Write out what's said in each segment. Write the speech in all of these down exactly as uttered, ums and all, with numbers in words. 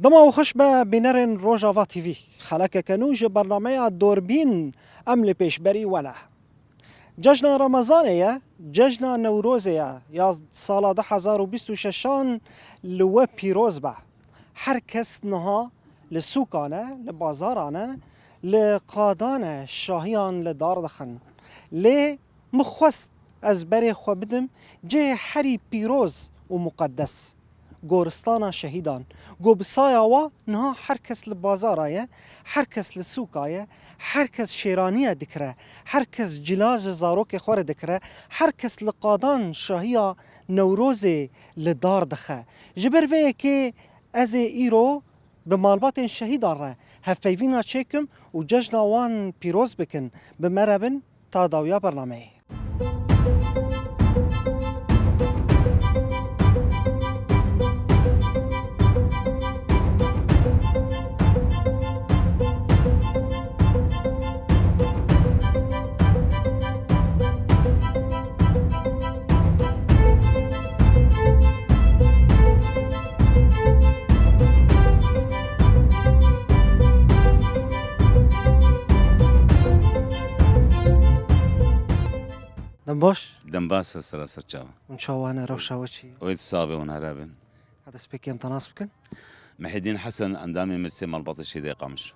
Dema û xweş be bînerên Rojava T V. Xelekeke nû ji bernameya Dorbîn em li pêşberî we ne. Cejna Remezanê ye, cejna Newrozê ye, ya sala du hezar û bîst û şeşan li we pîroz be. Her kes niha li sûkan e, li bazaran e, li qadan e, şahiyan li dar dixin. Lê min xwest ez berê xwe bidim cihê herî pîroz û muqedes, goristana şehîdan. Ku bi saya wa niha her kes li bazara ye, her kes li sûka ye, her kes şêraniye dikire, her kes cila ji zarokê xwe re dikire, her kes li qadan şahiya Newrozê li dar dixe. Ji ber vê yekê ez ê îro bi malbatên şehîdan re hevpeyvîna çêkim û cejna wan pîroz bikin. Bi me re bin ta dawiya bernameyê. Dem baş. Dem baş, sera ser çava. Hûn çawa ne, rewşa we çi? Wê di sax be, hûn here bin. Ka destpêkê em te nas bikin? Mehîdîn Hesen, endamê Meclisê Malbatê Şehîdê Qamiş.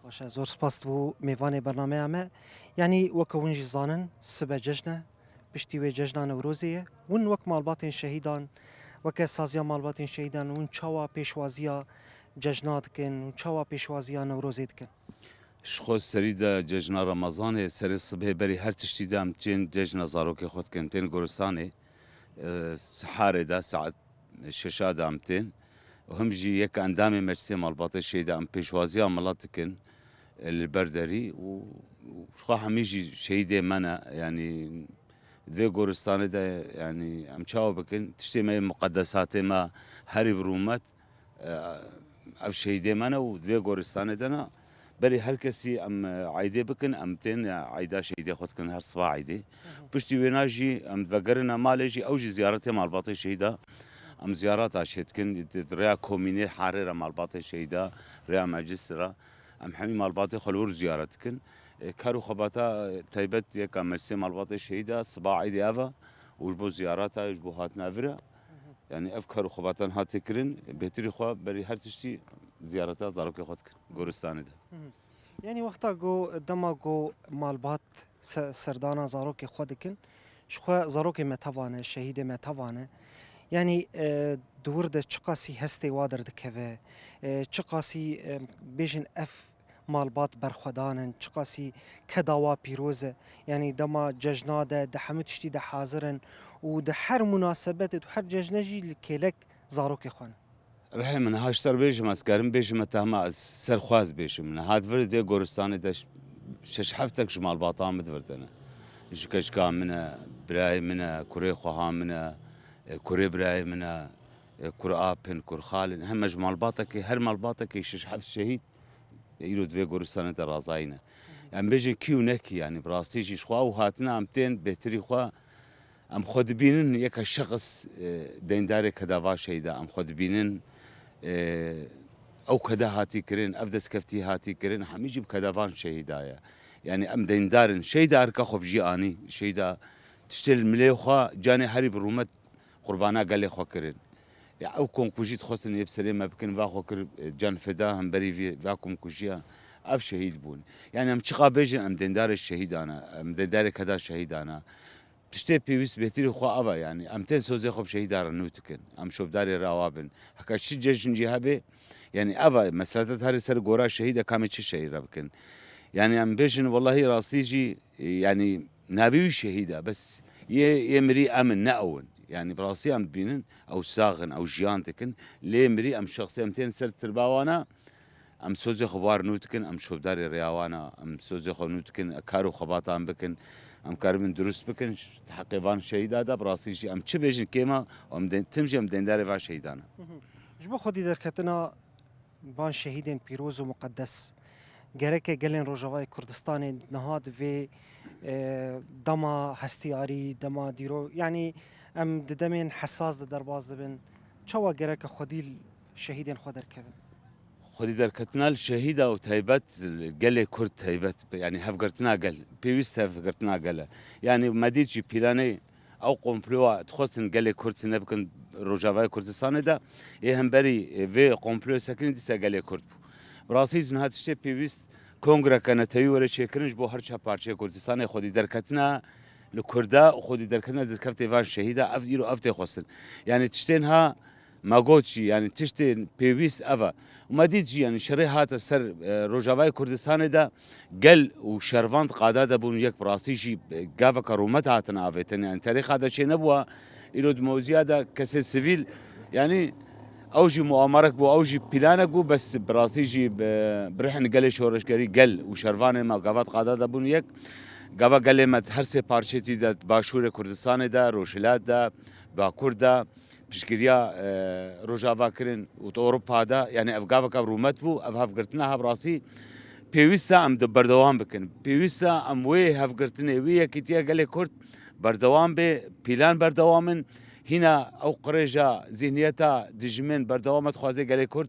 Baş e, zor spas bo mêvanê bernameya me. Yanî weke hûn jî zanin, sibe cejn e, piştî wê cejna Newrozê ye. Hûn wek malbatên şehîdan, weke saziya malbatên şehîdan, hûn çawa pêşwaziya cejna dikin, hûn çawa pêşwaziya Newrozê dikin? Ji xwe serî de cejna Remezanê, serê sibhê berî her tiştî de em tên cejna zarokê xwe dikin, tên goristanê, e, siharê de, saet şeşa de em tên. Û him jî yek endamê Meclisê Malbatê Şehîda em pêşwaziya milet dikin, e, li ber derî û, û ji xwe hemî jî şehîdê me ne, yanî di vê goristanê de, yanî em çawa bikin? Tiştê me yê muqedesatê me herî bi rûmet, e, ev şehîdê me ne û di vê goristanê de ne. Berî her kesî em, e, eydê bikin, em tên, e, eyda şehîdê xwe dikin, her siba eydê. Hı hı. Piştî wêna jî em vegerine malê jî, ew jî ziyaretê malbatê şehîda. Em ziyareta çê dikin, di, di rêya komînê harê re malbatê şehîda, rêya meclis re. Em hemî malbatê xwe li wir ziyaret dikin. E, kar û xebata, e, taybet yeka meclisê malbatê şehîda, siba eydê ev e û ji bo ziyareta, ji bo hatina vir e. Hı hı. Yanî ev kar û xebatan hate kirin, bêhtirî xwe berî her tiştî ziyareta zarokê xwe dikin goristanê de. Hı hı. Yanî wexta ku, dema ku malbat se-, serdana zarokê xwe dikin, ji xwe zarokê me teva ne, şehîdê me teva ne. Yanî, e, di wir de çiqasî hestê wa derdikeve, e, çiqasî, e, bêjin ev malbat berxwedan in, çiqasî keda wa pîroz e. Yanî dema cejna de, di hemû tiştî de hazir in û di her munasebetê, di her cejne jî li kêlek zarokê xwe ne. Rihê min, niha ji te re bêjim, ez karim bêjim, me tehma ez ser xwe ez bêjim. Niha di vir dê goristanê de ş-, şeş heftek ji malbata min di vir de ne. Ji keçika min e, birayê min e, kurê xweha min e, e, kurê birayê min e, e, kur ap in, kur xal in. Heme ji malbatekê, her malbatekê şeş heft şehîd. Îro di vê goristanê de razayî ne. Em bêjin kî û ne kî, yanî bi rastî jî ji xwe ew hatina em tên bêhtirî xwe, em xwe dibînin yeka şexs, e, deyndarê keda va şehîda, em xwe dibînin, e, ew keda hatî kirin, ev destkeftî hatî kirin, hemî jî bi keda van şehîda ye. Yanî em deyndar in. Şehîda erka xwe bi jî anî, şehîda tiştê li milê xwe, canê herî bi rûmet qurbana gelê xwe kirin. Ya ew komkujî dixwestin yê bi serê me bikin, va xwe kir, e, can feda hemberî vê, va komkujiya ev şehîd bûn. Yani em çiqa bêjin, em dendarê şehîdan e, em dendarê keda şehîdan e. Tiştê pêwîst bêtirî xwe ev e, yani em tên sozê xwe bi şehîda re nû dikin. Em şopdarê re awa bin. Heka çi cejn jî hebe, yani ev e, meseletet herî ser gora şehîd e, kamê çi şehîd re bikin. Yani em bêjin, wellahî rastî jî, e, yani navê wî şehîd e, bes yê, yê mirî em in, ne ew in. Yani bi rastî em dibînin, ew sax in, ew jiyan dikin. Lê mirî em şexsê em tên ser tirba wan e, em sozê xwe bar nû dikin, em şopdarê rêya wan e, em sozê xwe nû dikin, kar û xebatan bikin, em karibin dirust bikin, di heqê van şehîda de bi rastî jî em çi bêjin kêm e, em de-, tim jî em dendarê van şehîdan e. Hı hı. Ji bo xwedî derketina van şehîdên pîroz û muqedes. Gereke gelên Rojavayê Kurdistanê niha di vê, e, dema hestiyarî, dema dîro-, yanî em di demên hesas de derbas dibin. Çawa gereke xwedî li şehîdên xwe derkevin? Xwedî derketina li şehîda û taybet, gelê Kurd taybet, yanî hevgirtina gel, pêwîst hevgirtina gel e. Yanî me dît jî pîlanê ew komploya dixwestin gelê Kurd tune bikin Rojavayê Kurdistanê de, ê hemberî, e, vê komployê sekinî dîsa gelê Kurd bû. Bi rastî jî niha tiştê pêwîst kongreke netewî were çêkirin ji bo her çar parçeyê Kurdistanê xwedî derketina li Kurda û xwedî derketina destkeftê van şehîda ev îro ev tê xwestin. Yanî tiştên ha me got jî, yanî tiştên pêwîst ev e. Û me dît jî, yanî şerê hate ser, e, Rojavayê Kurdistanê de gel û şervan di qada de bûn yek, bi rastî jî, e, gaveke rûmet hatin avêtin. Yanî terîxa de çê nebûwa, îro di mewziya de kesê sivîl, yanî ew jî muamerek bû, ew jî pîlanek bû, bes bi rastî jî bi, bi rihên gelê şoreşgerî gel û şervanê me gava di qada de bûn yek. Gava gelê me di her sê parçetî de, di Başûrê Kurdistanê de, Rojhilat de, Bakur de, piştgiriya, e, Rojava kirin û di Ewropa de, yanî ev gaveke rûmet bû, ev hevgirtina ha bi rastî pêwîst e em di berdewam bikin. Pêwîst e em wê hevgirtinê, wê yekîtiya gelê Kurd berdewam bê, pîlan berdewam in. Hîna ew qirêja zîhniyeta dijmin berdewam e dixwaze gelê Kurd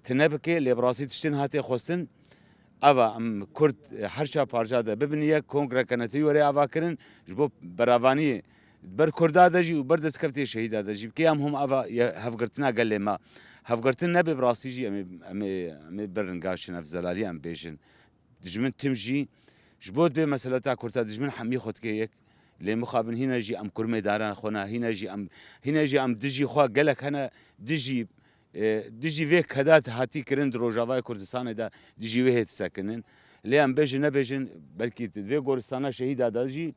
tune bike, lê bi rastî tiştên hatê xwestin, ev e, em Kurd her çar parça de bibin yek, kongreke netewî were ava kirin, ji bo beravaniyê ber Kurda de jî û ber destkeftê şehîda de jî. Kê em hûn ev e, ye hevgirtina gelê me. Hevgirtin nebe bi rastî jî em ê, em ê, em ê ber ringa çin, ev zelalî em bêjin. Dijmin tim jî, ji bo dibê meseleta Kurda dijmin hemî xwe dike yek. Lê mixabin hîna jî em kurmê dara xwe ne, hîna jî em, hîna jî em dijî xwe gelek hene, dijî, e, dijî vê keda hatî kirin di Rojavayê Kurdistanê de, dijî wê hê disekinin. Lê em bêjin nebêjin, belkî di vê goristana şehîda de jî,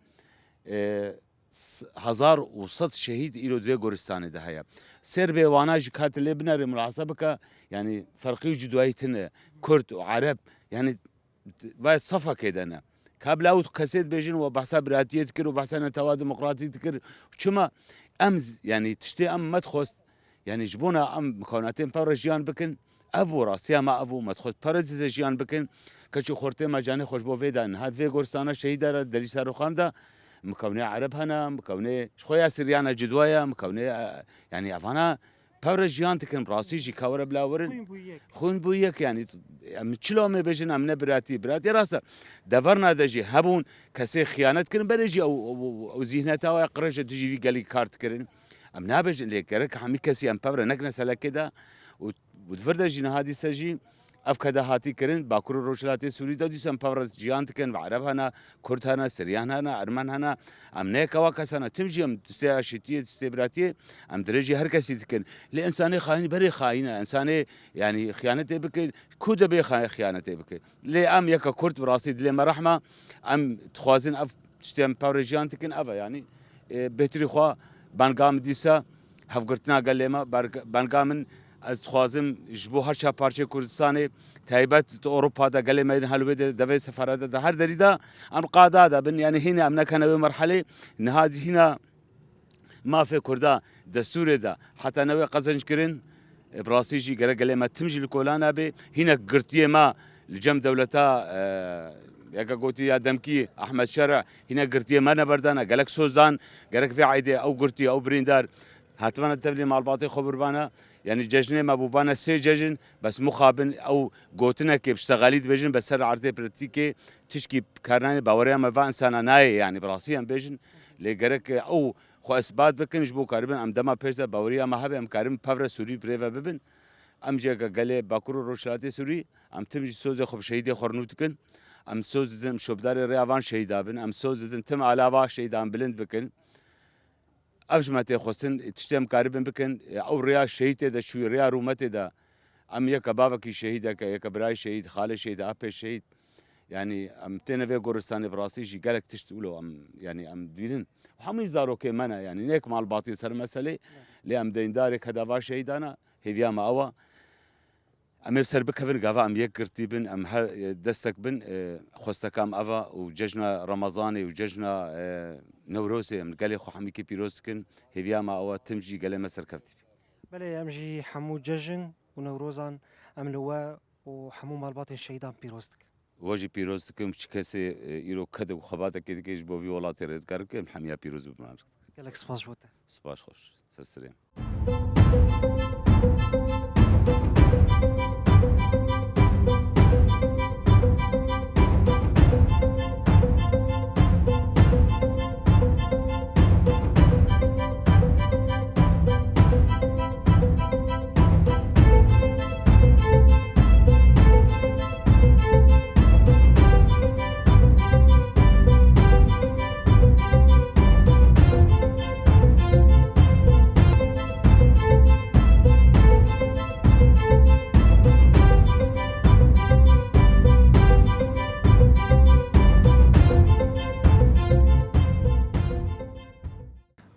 e, s-, hezar û sed şehîd îro di vê goristanê de heye. Sêr bê wana jî ka tu lê binerê, mulaheze bike, yanî ferqî û cudayî tune. Kurd û Ereb, yanî vay safekê de ne. Ka bila ew kesê dibêjin we behsa biratiyê dikir û behsa netewa demokratîk dikir. Çima em z-, yanî tiştê em me dixwest, yanî ji bona em mukawinatên pevre jiyan bikin, ev bû rastiya me, ev bû me dixwest pevre dîse jiyan bikin. Keçî xortê me canê xwe ji bo vê da niha di vê goristana şehîda re derî ser rûxan de mukawinê Ereb hene, mukawinê ji xwe ya Siryan e, cudwa ye, mukawinê, e, yanî evana pevre jiyan dikin, rastî jî ka were bila werin. Xwîn bû yek. Xwîn bû yek, yanî em çilo em ê bêjin, em ne biratî. Biratî rast e. Deverna de jî hebûn kesê xiyanet kirin, berê jî ew, ew, ew, ew zîhneta we qirêje dijî vî gelî kar dikirin. Em nabêjin, lê gerek hemî kesî em pevre nekine selekê de û, û di vir de jî niha dîse jî ev keda hatî kirin, Bakur û Rojhilatê Sûrî de dîsa em pevre jiyan dikin, ve Ereb hene, Kurd hene, Siryan hene, Ermen hene. Em ne yek ewa kes hene, tim jî em distê aşîtiyê, distê biratiyê, em dirêjî her kesî dikin. Lê însanê xayîn berê xayîn e, însanê, yanî xiyanetê bike, ku dibê xay-, xiyanetê bike. Lê em yeke Kurd bi rastî dilê me rehm e, em dixwazin ev tiştê em pevre jiyan dikin, ev e, yanî, e, bêhtirî xwe banga min dîsa hevgirtina gelê me, berg-, banga min ez dixwazim ji bo her çar parçeyê Kurdistanê, taybet di Ewropa de gelê me yên helwê de, devê sefarete de, her derî de em qada de bin, yanî hîna em nekene wê merhelê, niha hîna mafê Kurda destûrê de heta newê qezenc kirin, e, bi rastî jî gerek gelê me tim jî li kolan be. Hînek girtiyê me li cem dewleta, e, yeke gotî ya demkî Ehmed Şerî, hînek girtiyê me neberdane, gelek soz dan, gerek vê eydê ew girtî, ew birîndar hatibane tevlî malbatê xwe birbane. Yanî cejnê me bûbane sê cejn, bes mixabin ew gotinekê bi ştexelî dibêjin, bes ser erdê pratîkê tişkî karnanê baweriya me va insana nayê, yanî bi rastî em bêjin. Lê gerek ew xwe isbat bikin, ji bo karibin em dema pêş de baweriya me hebe, em karin pevre Sûrî bi rê ve bibin. Em jî yeke gelê Bakur û Rojhilatê Sûrî, em tim jî sozê xwe bi şehîdê xwe rinû dikin. Em soz didin, em şopdarê rêya van şehîda bin. Em soz didin tim alava şehîdan bilind bikin. Ev ji me tê xwestin, tiştê em karibin bikin. Ew rêya şehîdê de çûyî, rêya rûmetê de. Em yeke bavekî şehîdeke, yeke birayê şehîd, xalê şehîd, apê şehîd. Yanî em têne vê goristanê bi rastî jî gelek tişt wilo em, yanî em dibînin. Hemî zarokê me ne, yanî nêk malbatî ser meselê, lê em deyndarê keda va şehîdana, hêviya me ew e. Em ê bi ser bikevin, gava em yek girtî bin, em her, e, destek bin, e, xwesteka em ev e û cejna Remezanê û cejna, e, Newrozê em gelê xwe hemîkî pîroz dikin. Hêviya me ew e, tim jî gelê me serkeftî bî. Belê, em jî hemû cejn û Newrozan em li we û hemû malbatên şehîdan pîroz dikin. We jî pîroz dikim, çi kesê, e, îro ked û xebatekê dike ji bo vî welatê rizgar bike, em hemiya pîroz bibin. Gelek spas ji bo te. Spas xweş. Ser serê.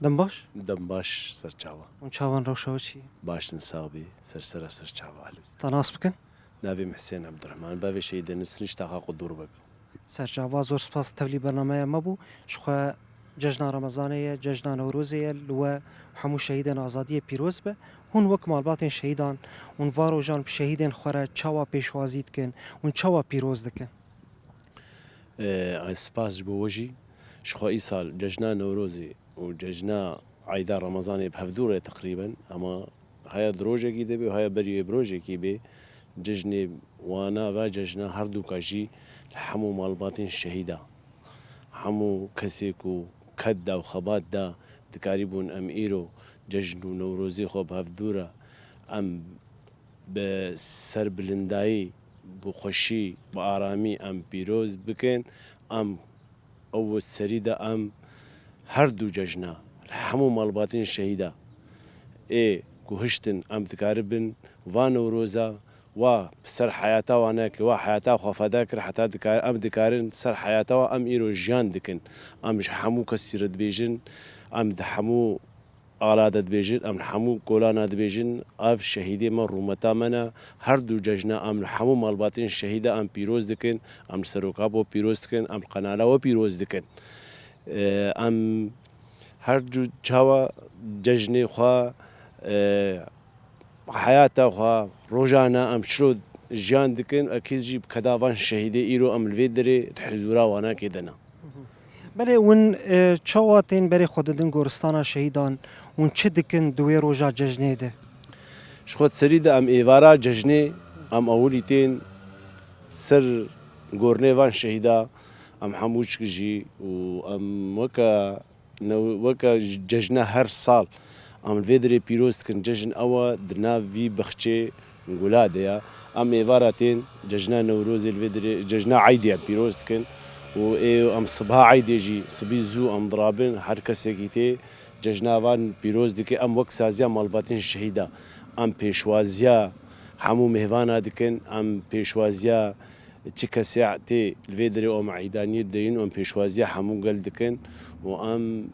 Dem baş. Dem baş, serçava. Hûn çavan rewşa we çi ye? Baş in, sax bî, sersera serçava, alî. Te nas bikin? Navê min Hisên Ebdurehman, bavê şehîdê Nisrîn ji taxa Qudur bik. Serçava, zor spas tevlî bernameya me bû. Ji xwe cejna Remezanê ye, cejna Newrozê ye, li we hemû şehîdên azadiyê pîroz be. Hûn wek malbatên şehîdan, hûn van rojan bi şehîdên xwe re çawa pêşwazî dikin, hûn çawa pîroz dikin? Ee, ay spas ji bo we jî. Ji xwe îsal cejna Newrozê û cejna Eyda Remezanê bi hevdû re teqrîben, ama haya di rojekî de bê û haya berî wê bi rojekî bê, cejnê wana ve cejna herduka jî li hemû malbatên şehîda, hemû kesê ku ked da û xebat da, dikarîbûn em îro cejn û Newrozê xwe bi hevdû re em bi serbilindayî, bi xweşî, bi aramî em pîroz bikin. Em ew serî de em her du cejna li hemû malbatên şehîda ê ku hiştin em dikaribin va Newroza, wa bi ser heyata wan neke, wa heyata xwe feda kir, heta dikar-, em dikarin ser heyata wan em îro jiyan dikin. Em ji hemû kesî re dibêjin, em di hemû ala de dibêjin, em li hemû kolana dibêjin, ev şehîdê me, rûmeta me ne. Her du cejna em li hemû malbatên şehîda em pîroz dikin, em li seroka bo pîroz dikin, em li qenala we pîroz dikin. Ee, em her du çawa cejnê xwe, e, heyata xwe, rojane em çiro jiyan dikin, ekîd jî bi keda van şehîdê îro em li vê derê di huzûra wanakê de ne. Belê, hûn, e, çawa tên berê xwe didin goristana şehîdan? Hûn çi dikin di wê roja cejnê de? Ji xwe di serî de em êvara cejnê, em ewilî tên ser gornê van şehîda, em hemû çik jî û em weke new-, weke cejna her sal em li vê derê pîroz dikin. Cejn ew e di nav vî bexçê gula de ya. Em êvara tên cejna Newrozê li vê derê, cejna Eydê em pîroz dikin. Û ê em sibha Eydê jî, sibî zû em dirabin, her kesekî tê cejna van pîroz dike. Em wek saziya malbatên şehîda, em pêşwaziya hemû mêvana dikin, em pêşwaziya çi kesê tê li vê derê û em eydaniyê dideyîn û em pêşwaziya hemû gel dikin û em,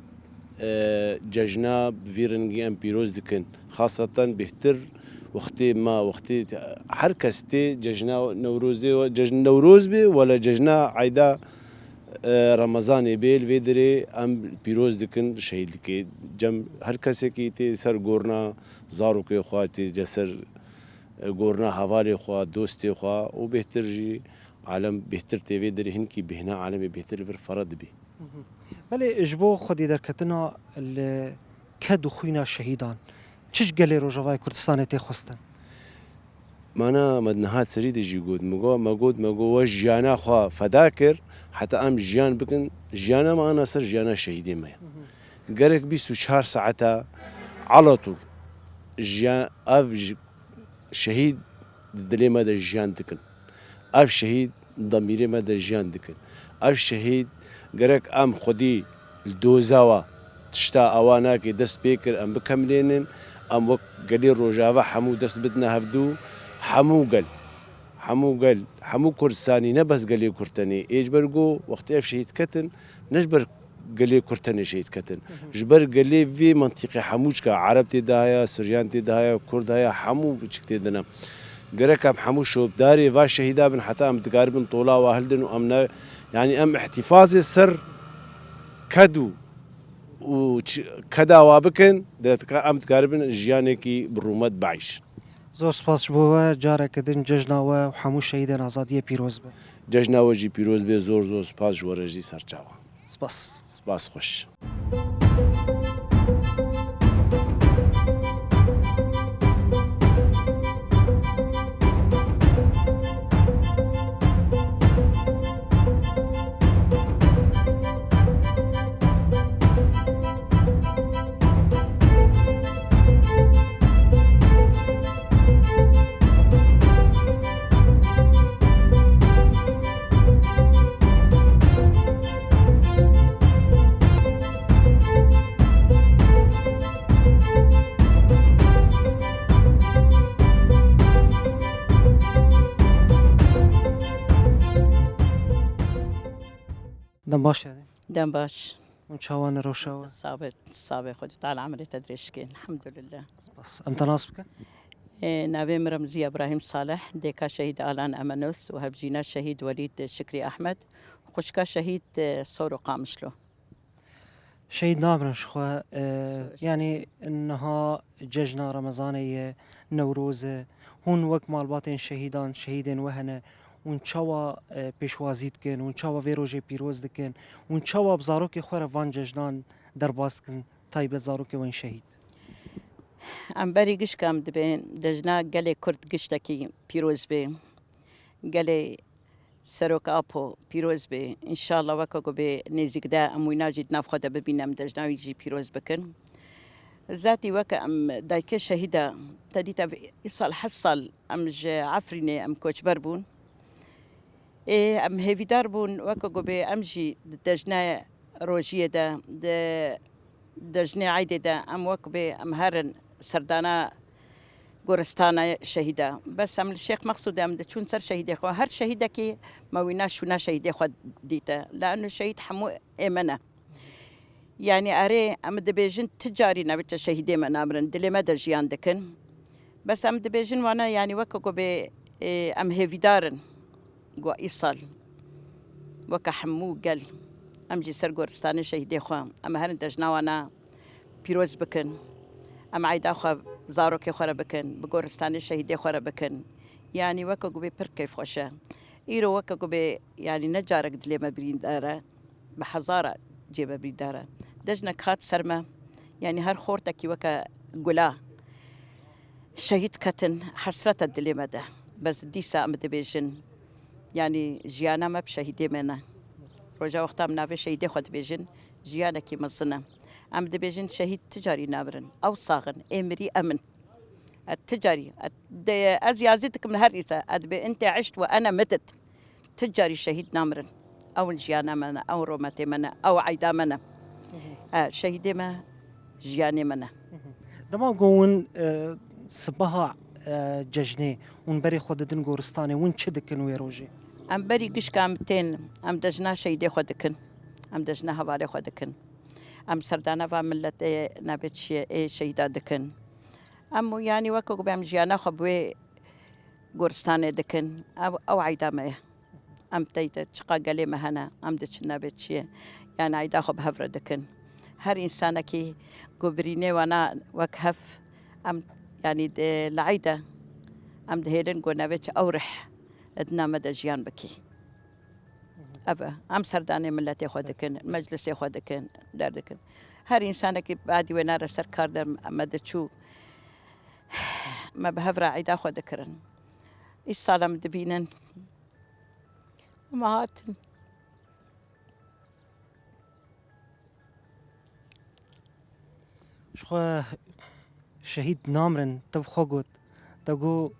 e, cejna bi vî rengî em pîroz dikin. Xaseten bêhtir wextê me, wextê her kes tê cejna Newrozê, cejn Newroz bê wele cejna eyda, e, Remezanê bê, li vê derê em pîroz dikin, şehîd dike. Cem her kesekî tê ser gorna zarokê xwe, tê ser gorna hevalê xwe, dostê xwe û bêhtir jî alem bêhtir tê vê derê, hinkî bêhna alemê bêhtir li vir fere dibî. Belê ji bo xwedî derketina li ked û xwîna şehîdan çi ji gelê Rojavayê Kurdistanê tê xwestin? Mana me di niha serî de jî got, me got, me got, me got we jiyana xwe feda kir, heta em jiyan bikin, jiyana me ana ser jiyana şehîdê me ye. Gerek bîst û çar saeta alatûr jiyan, ev ji şehîd di dilê me de jiyan dikin. Ev şehîd di demîrê me de jiyan dikin. Ev şehîd gerek em xwedî li doza wa tişta ewa nake dest pê kir, em bikemilênin, em wek gelê Rojava hemû dest bidine hevdû, hemû gel, hemû gel, hemû Kurdistanî, ne bes gelê Kurd tenê. Ê ji ber ku wextê ev şehîd ketin, ne ji ber gelê Kurd tenê şehîd ketin. Ji ber gelê vê mentiqê hemû çika Ereb tê de haya, Suryan tê de haya, Kurd haya, hemû çik tê de ne. Gerek em hemû şopdarê va şehîda bin heta em dikaribin tola wa hildin û em ne, yanî em îhtîfazê ser ked û, û ç-, keda wa bikin, de tika-, em dikaribin jiyanekî bi rûmet biîşin. Zor spas ji bo we, careke din cejna we û hemû şehîdên azadiyê pîroz be. Cejna we jî pîroz be, zor zor spas ji we re jî serçava. Spas. Spas xweş. Dem baş yani. Dem baş. Hûn çawa ne rewşa we? Sabê, sabê Xwedê Teala emrê te dirêj ke. Elhamdulillah. Spas. Em te nas bikin? Ê, navê min Remziya Ibrahîm Salih, dêka şehîd Alan Emenos û hevjîna şehîd Welîd Şikrî Ehmed, xwişka şehîd, e, Soro Qamişlo. Şehîd namirin ji xwe, e, yanî niha cejna Remezanê ye, Newroz e. Hûn wek malbatên şehîdan, şehîdên we hene, hûn çawa, e, pêşwazî dikin, hûn çawa vê rojê pîroz dikin, hûn çawa bi zarokê xwe re van cejnan derbas dikin, taybet zarokê we yên şehîd? Em berî gişka em dibên cejna gelê Kurd giştekî pîroz bê. Gelê Serok Apo pîroz bê. Înşallah weke ku bê nêzîk de em wîna jî di nav xwe de bibînin, em cejna wî jî pîroz bikin. Zatî weke em dayikê şehîda, te dît ev îsal heft sal em ji Efrînê em koçber bûn. Ê, em hêvîdar bûn weke ku bê em jî di cejna rojiyê de, di cejnê eydê de em wek bê em herin serdana goristana şehîda. Bes em li Şêx Meqsûdê em diçûn ser şehîdê xwe. Her şehîdekî me wîna şûna şehîdê xwe dîte. Leeno şehîd hemû ê me ne. Yanî erê em dibêjin ti carî navêçe şehîdê me namirin. Dilê me de jiyan dikin. Bes em dibêjin wana, yanî weke ku bê, ê, em hêvîdar in. Ku îsal weke hemû gel em jî ser goristanê şehîdê xwe em herin cejna wana pîroz bikin. Em eyda xwe zarokê xwe re bikin, bi goristanê şehîdê xwe re bikin. Yanî weke ku bê pir keyfxweş e. Îro weke ku bê, yanî ne carek dilê me birîndar e. Bi hezara cê me birîndar e. Cejnek hat ser me, yanî her xortekî weke gula şehîd ketin, hesret e dilê me de. Bes dîsa em dibêjin, yanî jiyana me bi şehîdê me ne. Roja wexta em navê şehîdê xwe dibêjin, jiyanekî mezin e. Em dibêjin şehîd ti carî namirin. Ew sax in, ê mirî em in. Ez ti carî, ez, de, ez yazî dikim li her îsa, ez dibê inte eşt ve ene mitit. Ti carî şehîd namirin. Ew in jiyana me ne, ew in rometê me ne, ew eyda me ne. E, şehîdê me, jiyanê me ne. Dema ku hûn, e, sibeha, e, cejnê, hûn berê xwe didin goristanê, hûn çi dikin wê rojê? Em berî gişka em tên, em cejna şehîdê xwe dikin. Em cejna hevalê xwe dikin. Em serdana va miletê nabê çi ye, ê şehîda dikin. Em, yanî weke ku em jiyana xwe bi wê goristanê dikin. Ew, ew eyda me ye. Em teyde çiqa gelê me hene, em diçin nabê çi ye. Yanî eyda xwe bi hev re dikin. Her însanekî ku birînê wana wek hev, em, yanî di, li eyde em dihêlin ku nabê çi ew rih di nav me de jiyan bikî. Ev e. Em serdanê miletê xwe dikin, meclisê xwe dikin, derdikin. Her însanekî badî wê nare ser kar de me diçû, me bi hev re eyda xwe dikirin. Îsal em dibînin. Em hatin. Ji xwe şehîd namirin, te bi xwe got. Te got,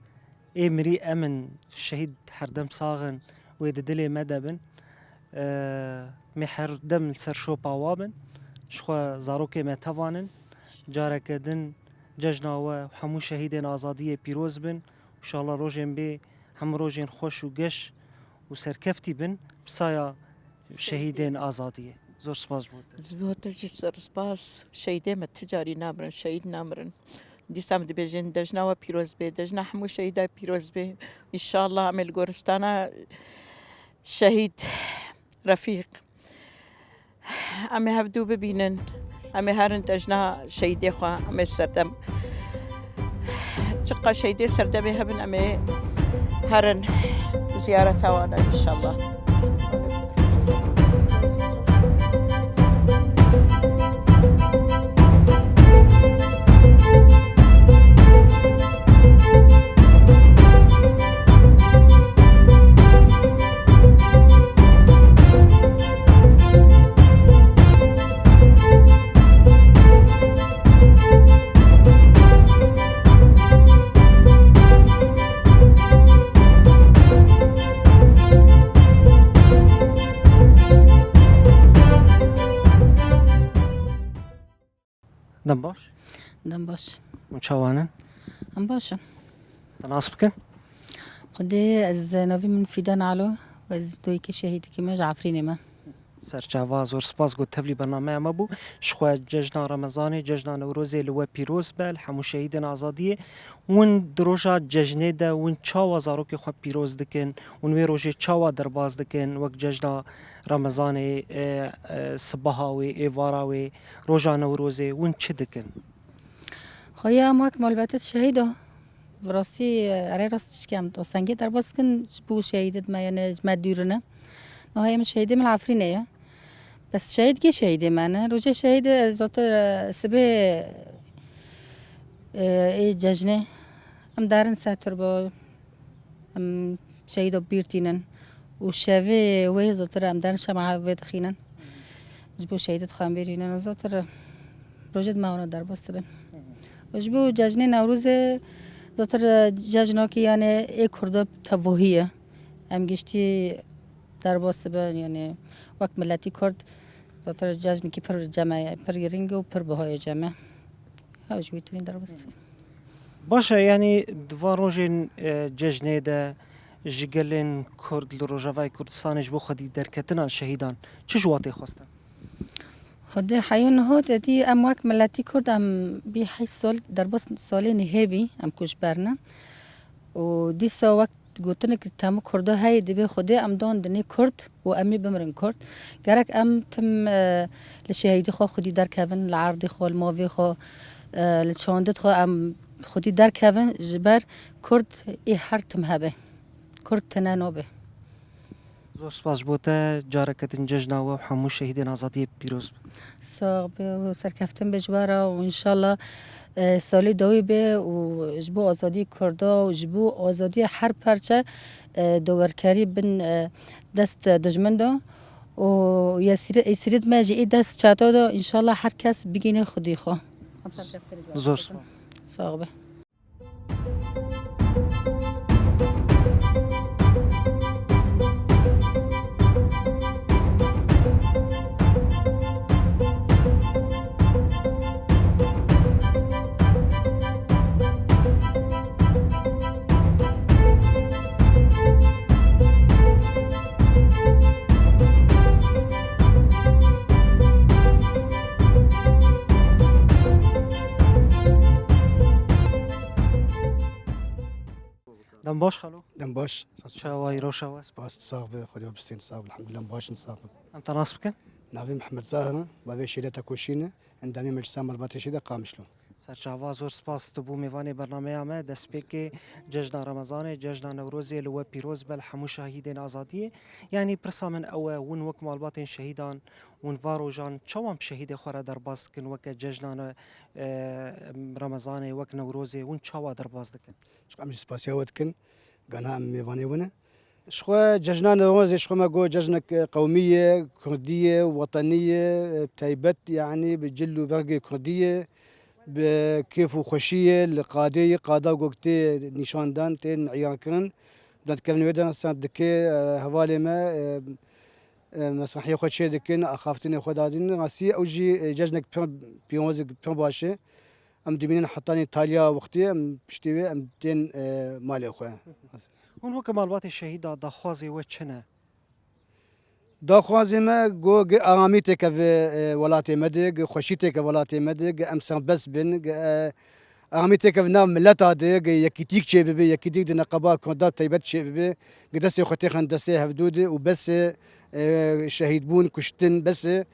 ê mirî em in, şehîd herdem sax in, wê di dilê me de bin. Ee, me herdem li ser şopa wa bin. Ji xwe zarokê me tevan in. Careke din cejna we û hemû şehîdên azadiyê pîroz bin. Înşallah rojên bê hemû rojên xweş û geş û serkeftî bin bi saya şehîdên azadiyê. Zor spas ji bo te. Ji bo te jî zor spas. Şehîdê me ti carî namirin, şehîd namirin. Dîsa em dibêjin, cejna we pîroz bê, cejna hemû şehîda pîroz bê. Înşallah em ê li goristana şehîd Refîq Em ê hevdû bibînin. Em ê herin cejna şehîdê xwe. Em ê serdem. Çiqa şehîdê serdemê hebin, em ê herin ziyareta wan de, înşallah. Dem baş. Dem baş. Hûn çawan in? Em baş in. Te nas bikin? Xwedê, ez navê min Fîdan Alo, ez doyikê şehîdekî me ji Efrînê me. Serçava, zor spas ku tevlî bernameya me bû. Ji xwe cejna Remezanê, cejna Newrozê li we pîroz be, li hemû şehîdên azadiyê. Hûn di roja cejnê de hûn çawa zarokê xwe pîroz dikin? Hûn wê rojê çawa derbas dikin? Wek cejna Remezanê, e, e, sibaha wê, êvara wê, roja Newrozê, hûn çi dikin? Xwe ya em wek malbetê şehîd o. Bi rastî, erê rast çikem dostengê derbas dikin, ji bo şehîdê me, yani ji me dûr ne. Niha em şehîdê min Efrînê ye. Bes şehîd kê şehîdê me ne? Rojê şehîdê ez zotir, e, sibê, e, ê cejnê. Em derin ser turbo. Em şehîdo bîr tînin. Û şevê wê zotir em derin şema vê dixînin. Ji bo şehîdê dixwin bîr tînin. Zotir rojê dima wana derbas dibin. Û ji bo cejnê Newrozê zotir cejnakî yani ê Kurdo tevohî ye. Em giştî derbas dibin yani wek miletî Kurd zotir cejnikî pir cem e, pir girîng û pir bihayê cem e. Ew ji wî tînin derbas dibin. Baş e, yanî di van rojên, e, cejnê de ji gelên Kurd li Rojavayê Kurdistanê ji bo xwedî derketina şehîdan çi ji wan tê xwestin? Xwedê heya niha te dî em wek miletî Kurd em bî heyş sal derbas salê nihê bî em ku ji ber ne. Û dîsa wek gotinek temû Kurda heye dibê Xwedê em dan dinê Kurd û em ê bimirin Kurd. Gerek em tim, e, li şehîdê xwe xwedî derkevin, li erdê xwe, li mavê xwe, e, li çandê xwe em xwedî derkevin, ji ber Kurd ê her tim hebe. Kurd tine nabe. Zor spas ji bo te, careke din cejna we û hemû şehîdên azadiyê pîroz be. Sax be û serkeftin be ji we re û înşallah, e, salê dawî be û ji bo azadiyê Kurda û ji bo azadiyê her parçe, e, dogerkerî bin, e, dest dijmin de û yesîrê, êsîrê me jî ê dest çata de înşallah her kes bigîne xwedî xwe. Zor spas. Sax be. Dem baş xalo. Dem baş. Çawa yî, rewşa we? Spas, sax be, Xwedê bistên sax be, elhamdulillah, em baş in, sax be. Em te nas bikin? Navê Mihemed Zahir e, bavê Şêreta Koşîn e, endamê Meclisa Malbatê Şehîda Qamişlo. Serçava, zor spas tu bû mêvanê bernameya me. Destpêkê cejna Remezanê, cejna Newrozê li we pîroz be, li hemû şehîdên azadiyê. Yanî pirsa min ew e, hûn wek malbatên şehîdan, hûn va rojan çawa bi şehîdê xwe re derbas dikin, weke cejna ne, e, Remezanê, wek Newrozê, hûn çawa derbas dikin? Ji em jî spasiya we dikin, gana em mêvanê we ne. Ji xwe cejna Newrozê ji xwe me got cejnek qewmî ye, kurdî ye, wetenî ye, taybet, yanî bi cil û bergê kurdî ye, bi kêf û xweşî ye, li qadê ye, qada ku tê nîşan dan, tên îlan kirin. Dikevin wê de, mesela dike, e, hevalê me, e, e, mesrehiyê xwe çê dikin, axaftinê xwe dadin. Rastî ew jî, e, cejnek pir pîroz, pir baş e. Em dimînin hetanî taliya wextê, em piştî wê em tên, e, malê xwe. Hûn weke malbatê şehîda daxwazê we çi ne? Daxwazê me got gi aramî têkeve, e, welatê me de, gi xweşî têkeve welatê me de, gi em serbest bin, gi, e, aramî têkeve nav mileta de, gi yekîtîk çêbibe, yekîtîk di neqeba Kurda taybet çêbibe, gi destê xwe têxin destê hevdû de û bes e, e, şehîdbûn, kuştin bes e.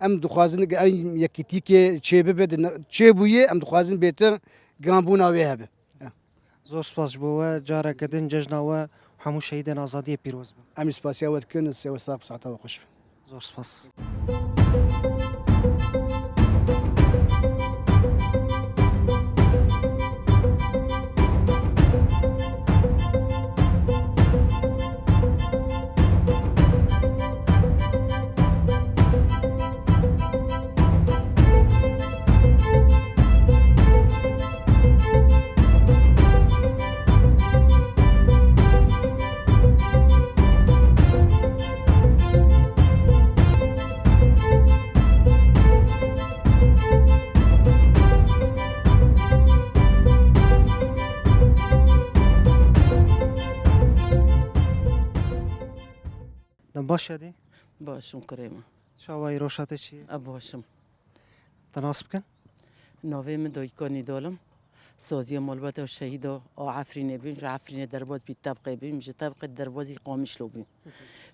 Em dixwazin em yekîtîkê çêbibe, di ne-, çêbûye, em dixwazin bêtir giranbûna wê hebe. Zor spas ji bo we. Careke din cejna we û hemû şehîdên azadiyê pîroz be. Em jî spasiya we dikin, sê we sax bi saeta we xweş be. Zor spas. Dem baş ya dê? Baş im kurê me. Çawa îro şate çi ye? E, baş im. Te nas bikin? Navê min Dayika Nîdal im. Saziya malbata şehîda a Efrînê bûm. Ji Efrînê derbas bî Tebqê bûm. Ji Tebqê derbazî Qamişlo bûm.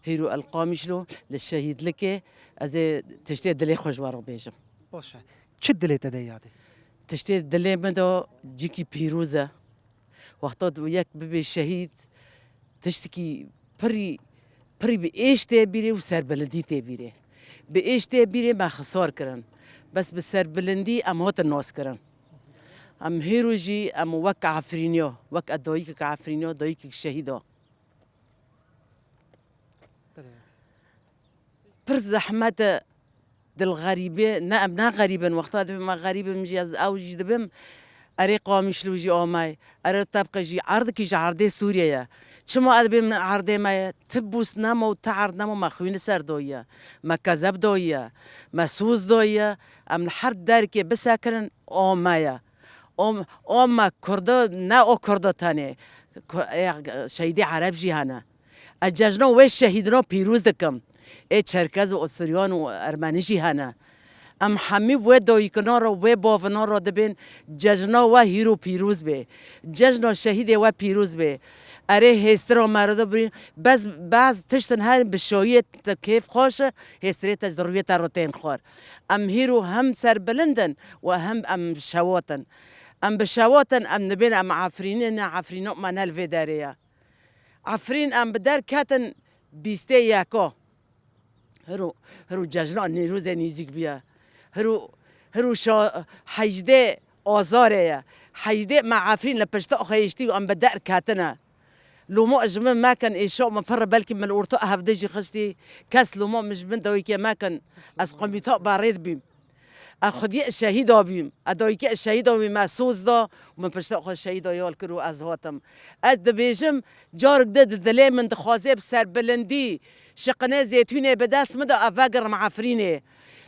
Hîro el Qamişlo li şehîdlikê ez ê tiştê dilê xwe ji we re bêjim. Baş e. Çi dilê te de yadê? Tiştê dilê min de cîkî pîroz e. Wexta tu yek bibê şehîd, tiştekî pirî, pirî bi êş tê bîrê û serbilindî tê bîrê. Bi êş tê bîrê me xisar kirin. Bes bi serbilindî em hatin nas kirin. Em hêro jî em wek Efrîniya, wek e dayikek Efrîniya, dayikek şehîda. Pir zehmet e. Dil xerîbê, ne, em ne xerîb in. Wexta dibim me xerîb im jî, ez ew jî dibim. Erê Qamişlo jî amay. Erê Tebqe jî, erdikî ji erdê Sûriye ye. Çima ez dibêm erdê me ye? Ti bûs nema û ti erd nema me xwîn li ser doyiye. Me kezeb doyiye. Me soz doyiye. Em li her derkê bisekinin, o me ye. O, o me Kurdo, ne o Kurdo tenê. Ku-, e, şehîdê Ereb jî hene. Ez cejna wê şehîdina pîroz dikim. Ê Çerkez û Suryan û Ermenî jî hene. Em hemî wê dayikina re, wê bavina re dibên cejna we hîro pîroz bê. Cejna şehîdê we pîroz bê. Erê hêstira me re de birîn, bes, baz tiştin her bi şayiyê te kêf xweş e, hêstirê te ji rûyê te re tên xwar. Em hîro hem serbilind in û hem em bi şewat in. Em bi şewat in, em dibên em Efrînê ne, Efrîna me ne li vê derê ye. Efrîn em bi der ketin bîstê yeka. Hiro, hiro cejna Nîrûzê nîzîk bûye. Hiro, hiro şa-, hejdê Azarê ye. Hejdê me Efrîn li pişta xwe hiştî û em bi der ketine. Loma ji min mekin, êşa min pir e, belkî min li orta hevdê jî xistî. Kes loma min ji min dawîkê mekin. Ez komîta berê dibîm. Ez xwediyê şehîda bîm. Ez dayikê şehîda bîm, me soz da û min pişta xwe şehîda yal kir û ez hatim. Ez dibêjim, carik di, di dilê min dixwaze bi serbilindî şiqinê zêtûnê bi dest min de ez vegerim Efrînê.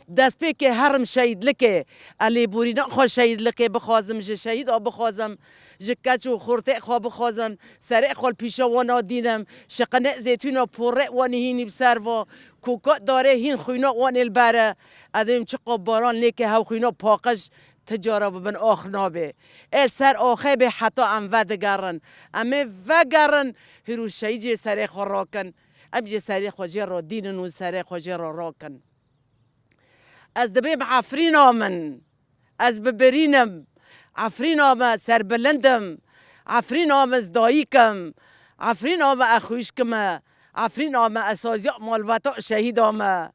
Destpêkê herim şehîdlikê. Ez lêborîna xwe şehîdlikê bixwazim, ji şehîda bixwazim, ji keç û xortê xwe bixwazim, serê xwe li pîşa wana dînim, şiqinê zêtûna porê wanî hînî bi ser va, koka darê hîn xwîna wanê li ber e. Ez dibêm çiqa baran lêke hew xwîna paqij ti cara bi bin ax nabê. Ê ser axê bê heta em vedigerin. Em ê vegerin, hîrû şehîd jê serê xwe rakin. Em jê serê xwe jê re dînin û serê xwe jê re rakin. Ez dibêm Efrîna min. Ez bibirînim. Efrîna me serbilind im. Efrîna me ez dayik im. Efrîna me ez xwişk im. Efrîna me ez saziya malbata şehîda me.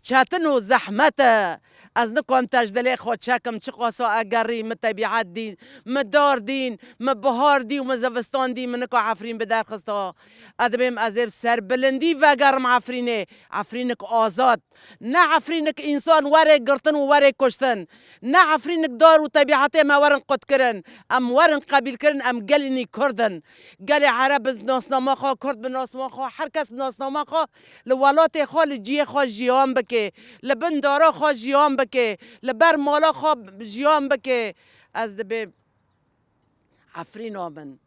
Çetin û zehmet e. Ez nikom te ji dilê xwe çekim, çiqasa egerî, min tebîet dîn, min dar dîn, min bihar dî û min zivistan dî, min nika Efrîn bi derxista. Ez dibêm ez ê bi serbilindî vegerim Efrînê. Efrînik azad. Ne Efrînik însan were girtin û were kuştin. Ne Efrînik dar û tebîetê me werin qutkirin. Em werin qebîlkirin, em gelînî Kurd in. Gelê Ereb bi nasnama xwe, Kurd bi nasnama xwe, her kes bi nasnama xwe li welatê xwe, li cihê xwe jiyan bike, li bin dara xwe jiyan bike, li ber mala xwe jiyan bike. Ez dibêm Efrîna min.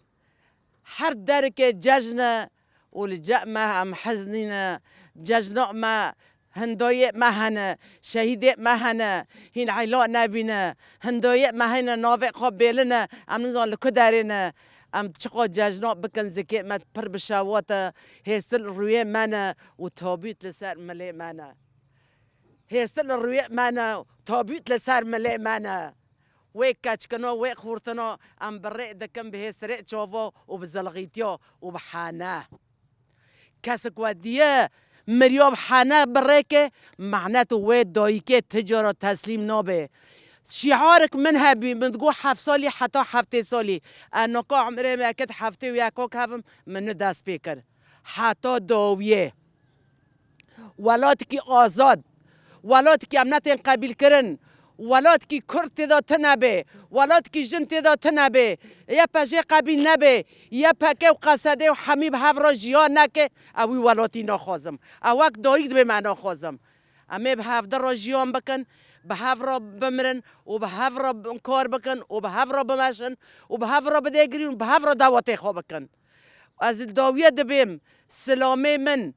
Her derikê cejn e û li cem me em hezn nîne. Cejna me, hindayê me hene, şehîdê me hene, hîn eyla nebîne. Hindayê me hene, navê xwe bêlin e, em nizan li ku derê ne. Em çiqa cejna bikin, zikê me pir bi şewat e, hêstir rûyê me ne û tabît li ser milê me ne. Hêstir li rûyê me ne, tabît li ser milê me ne. Wê keçkina, wê xurtina em bi rê dikin, bi hêstirê çava û bi zilxîtiya û bi hane. Kesik we diye miriya bi hane bi rê ke, mehnet û wê dayikê ti cara teslîm nabe. Şîarek min hebî, min digot heft salî heta heftê salî. Ez nika umrê me ket heftê û yekok hebim, min ni dest pê kir. Heta dawiyê. Welatekî azad, welatekî em netên qebîlkirin, welatekî Kurd tê de tune bê, welatekî jin tê de tune bê, Y P J qebîl nebê, Y P G û Q S D û hemî bi hev re jiyan neke, ew wî welatî naxwazim. Ew wek dayik dibê me naxwazim. Em ê bi hevdi re jiyan bikin, bi hev re bimirin û bi hev re bi-, kar bikin û bi hev re bimeşin û bi hev re bidêgirîn û bi hev re dawetê xwe bikin. Ez li dawiye dibêm, silamê min,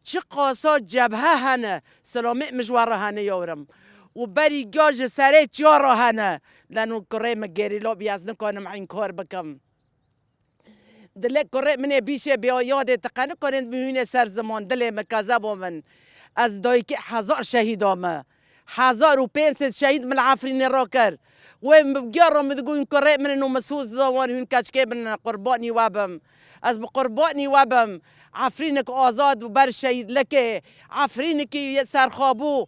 Çiqasa cebhe hene, silamê min ji we re hene yawrim. Û berî ga ji serê çiya re hene. Leno kurê min gerîla bî, ez nikanim înkar bikim. Dilê kurê min ê bîşê bê yadê, ti qe nikarin bihûnê ser ziman, dilê min, kezebo min. Ez dayikê hezar şehîda me. Hezar û pênc sed şehîd min li Efrînê rakir. Wê min bi giya re min digot, hûn kurê min in û min soz dida wan, hûn keçikê min in, qurbanî we bim. Ez bi qurbanî we bim. Efrînik azad bû ber şehîdlikê. Efrînikî serxabû.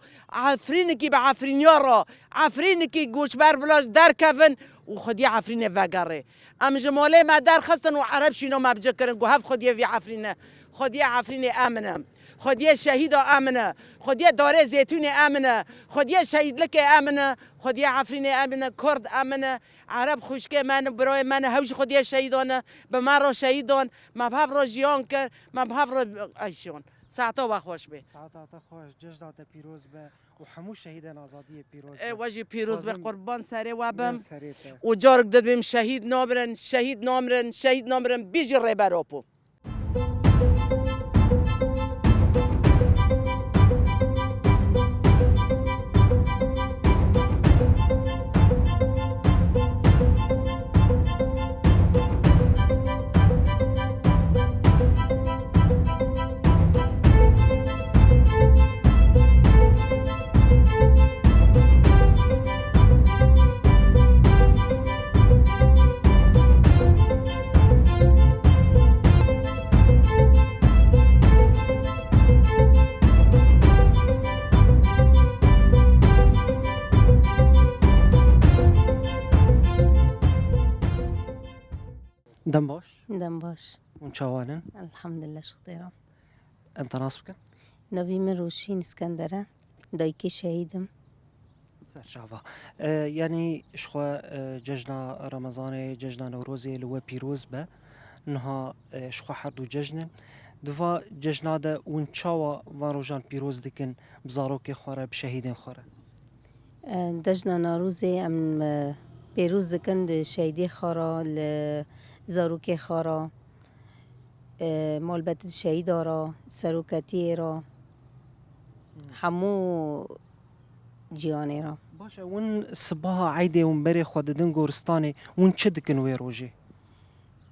Efrînikî bi Efrîniya re. Efrînikî goçber bila ji derkevin û xwediyê Efrînê vegerê. Em ji malê me derxistin û Ereb şîna me bi cih kirin ku hev xwediyê vî Efrîne. Xwediyê Efrînê em in e. Xwediyê şehîda em in e. Xwediyê darê zêtûnê em in e. Xwediyê şehîdlikê em in e. Xwediyê Efrînê em in e. Kurd em in e. Ereb xwişkê me ne, birayê me ne, hew jî xwediyê şehîdan e. Bi me re şehîdan. Me bi hev re jiyan kir. Me bi hev re eşiyan. Saeta we xweş be. Saeta te xweş, cejna te pîroz be. Û hemû şehîdên azadiyê pîroz be. Ê, we jî pîroz be, qurban serê we bim. Û carik dibêm şehîd namirin, şehîd namirin, şehîd namirin, bijî Rêber Apo. Dem baş. Dem baş. Hûn çawan in? Elhamdulillah, şixtêra. Em te nas bikin? Navî min Rûşîn Îskender e. Dayikê şehîd im. Ser çava. E, yanî ji xwe, e, cejna Remezanê, cejna Newrozê li we pîroz be. Niha, e, ji xwe her du cejn in. Di va cejna de hûn çawa van rojan pîroz dikin bi zarokê xwe re, bi şehîdên xwe re? E, cejna Newrozê em, e, pêroz dikin di şehîdê xwe re, li zarokê xwe re, e, malbetê şehîda re, seroketiyê re, hemû cîhanê re. Baş e, hûn sibaha eydê hûn berê xwe didin goristanê, hûn çi dikin wê rojê?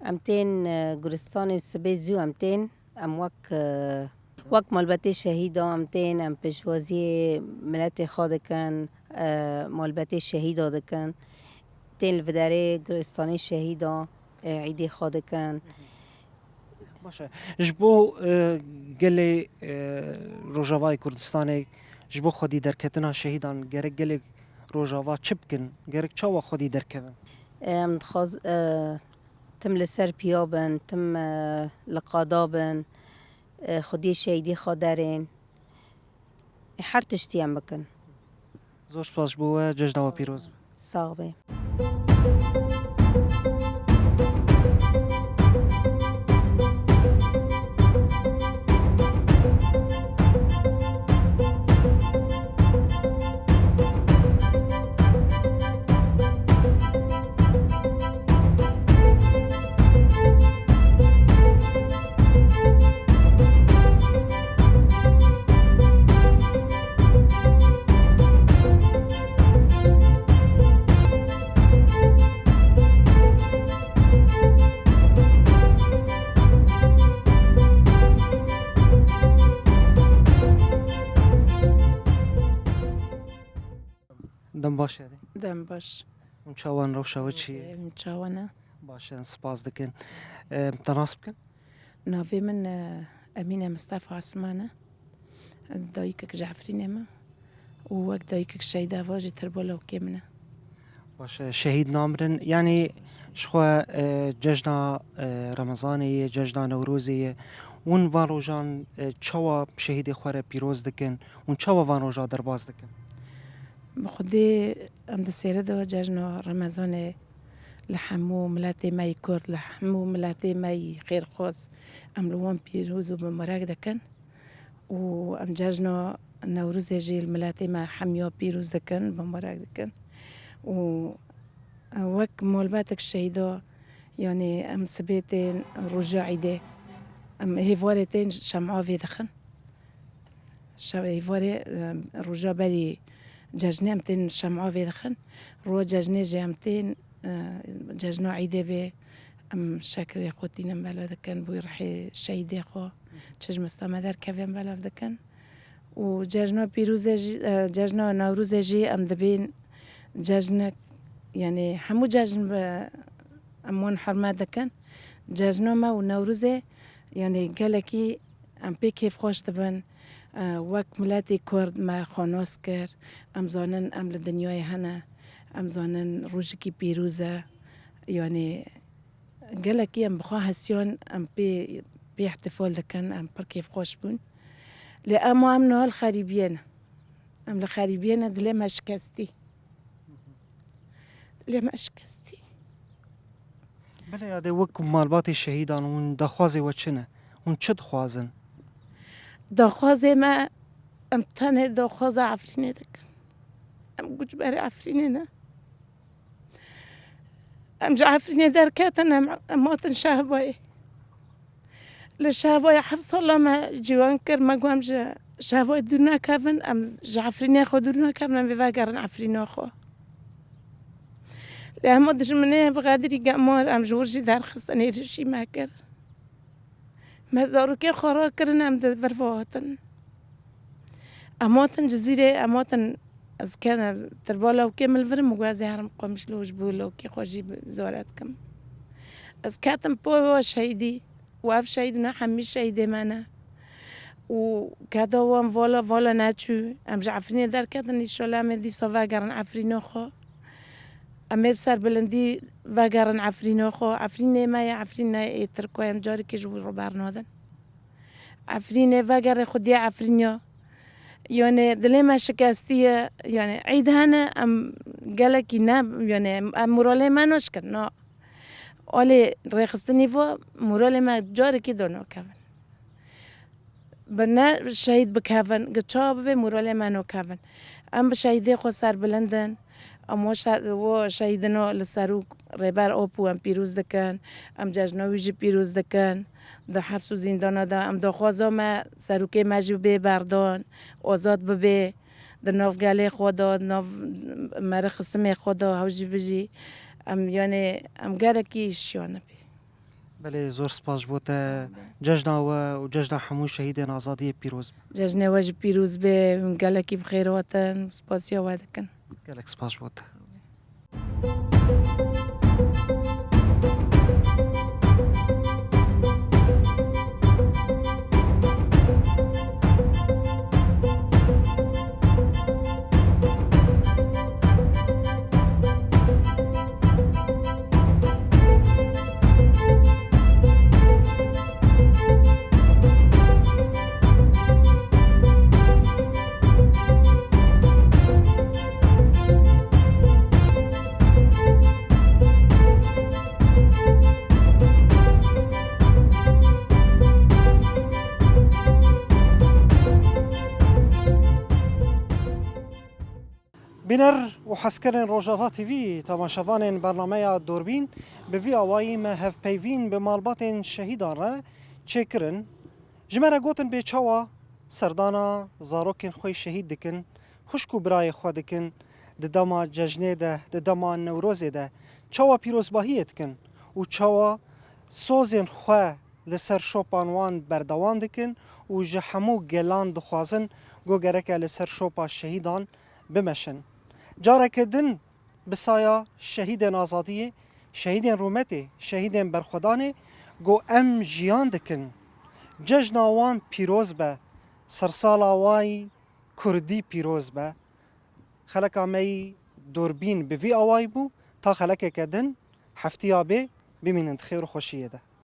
Em tên, e, goristanê sibê zû em tên, em wek, e, wek malbetê şehîda em tên, em pêşwaziyê miletê xwe dikin, e, malbetê şehîda dikin. Tên li viderê goristanê şehîda, e, eydê xwe dikin. Baş e. Ji bo, e, gelê, e, Rojavayê Kurdistanê, ji bo xwedî derketina şehîdan gerek gelê Rojava çi bikin? Gerek çawa xwedî derkevin? Em dixwaz, e, tim li ser piya bin, tim, e, li qada bin, e, xwediyê şehîdê xwe derên. E, her tiştî em bikin. Zor spas ji bo we, cejna we pîroz be. Sax be. Dem baş erê. Dem baş. Hûn çawan, rewşa we çi ye? Em çawan e? Baş in, spas dikin. Em, te nas bikin? Navê min, e, Emîne Mistefa Asman e. Dayikek ji Efrînê me û wek dayikek şehîda va jî tirbola wekê min e. Baş e, şehîd namirin. Yanî ji xwe, e, cejna, e, Remezanê ye, cejna Newrozê ye. Hûn van rojan, e, çawa şehîdê xwe re pîroz dikin? Hûn çawa van roja derbas dikin? Bi xwedê em di sêre de cejna Remezanê li hemû miletê me yê Kurd, li hemû miletê me yê xêrxwaz, em li wan pîroz û mubarek dikin. Û em cejna Newrozê jî li miletê me hemiya pîroz dikin, mubarek dikin. Û wek malbetek şehîda, yanî em sibê tên roja îdê, em hêvarê tên şemavê dixin. Şev êvarê, e, roja berî cejnê em tên şem'a vê dixin. Roja cejnê jî em tên, e, cejna Îdê bê, em şekerê xwe tînin belav dikin, bûyî rihê şehîdê xwe, çijmista me derkevê em belav dikin. Û cejna Pîrozê jî, e, cejna Newrozê jî em dibên cejnek, yanî hemû cejn bi em wan hurmet dikin. Cejna me û Newrozê, yanî gelekî em pê kêfxweş dibin. E, wek miletê Kurd me xwe nas kir. Em zanin em li dinyayê hene. Em zanin rojekî pîroz e. Yanî gelekî em bi xwe hesiyan em pê, pê îhtîfal dikin, em pir kêfxweş bûn. Lê ema em niha li xerîbiyê ne. Em li xerîbiyê ne, dilê me şikestî. Dilê me şikestî. Belê, ya dê wek malbatê şehîdan hûn daxwazê we çi ne? Hûn çi dixwazin? Daxwazê me, em tenê daxwaza Efrînê dikin. Em guc berê Efrînê ne. Em ji Efrînê derketin, em, em hatin Şehbayê. Li Şehbayê heft sala me ciwan kir, me got em ji Şehbayê dûr nekevin, em ji Efrînê xwe dûr nekevin, em vê vegerin Efrîna xwe. Lê hema dijminê bi Xedirî Gemar em ji wir jî derxistin, êrişî me kir. Me zarokê xwe rakirin, em di vir ve hatin. Em hatin Cizîrê, em hatin, ez ke-, tirba lawkê min li vir, min got ez ê herim Qamişlo ji bo lawkê xwe jî bi-, ziyaret kim. Ez ketim poya şehîdî û ev şehîd ne hemî şehîdê me ne. Û keda wan vala, vala neçû. Em ji Efrînê derketin, înşallah em ê dîsa vegerin Efrîna xwe. Em ê bi serbilindî vegerin Efrîna xwe. Efrînê me ye, Efrîn ne yê Tirko ye, em carekê ji wî re bernadin. Efrînê vegerê xwediyê Efrînê. Yanê dilê me şikestî ye. Yanê îd hene, em gelekî ne, yanê em moralê me naşkin, na. Alê rêxistinî ve moralê me carekî danakevin. Bi ne şehîd bikevin, gi çawa bibe moralê me nokevin. Em bi şehîdê xwe serbilind in. Em o şe-, o şehîdino li serok Rêber Apo em pîroz dikin. Em cejna wî jî pîroz dikin. Di heps û zîndana de em daxwaza me serokê me jî bê berdan, azad bibe. Di nav gelê xwe de, di nav merixistimê xwe de hew jî bijî. Em, yanê, em gelekî şiyane bî. Belê, zor spas ji bo te. Cejna we û cejna hemû şehîdên azadiyê pîroz be. Cejnê we jî pîroz be, hûn gelekî bi xêr hatin, spasiya we dikin. Gelek spas ji bo te. Bîner û hezkirinên Rojava T V, temaşevanên bernameya Durbîn, bi vî awayî me hevpeyvîn bi malbatên şehîdan re çêkirin. Ji me re gotin bê çawa serdana zarokên xwe yê şehîd dikin, xwişk û birayê xwe dikin, di dema cejnê de, di dema Newrozê de çawa pîrozbahiyê dikin û çawa sozên xwe li ser şopan wan berdewam dikin û ji hemû gelan dixwazin ku gereke li ser şopa şehîdan bimeşin. Careke din bi saya şehîdên azadiyê, şehîdên rûmetê, şehîdên berxwedanê ku em jiyan dikin. Cejna wan pîroz be, sersala wayî kurdî pîroz be. Xeleka me yî Durbîn bi vî awayî bû, ta xelekeke din heftiya bê bimînin di xêr û xweşiyê de.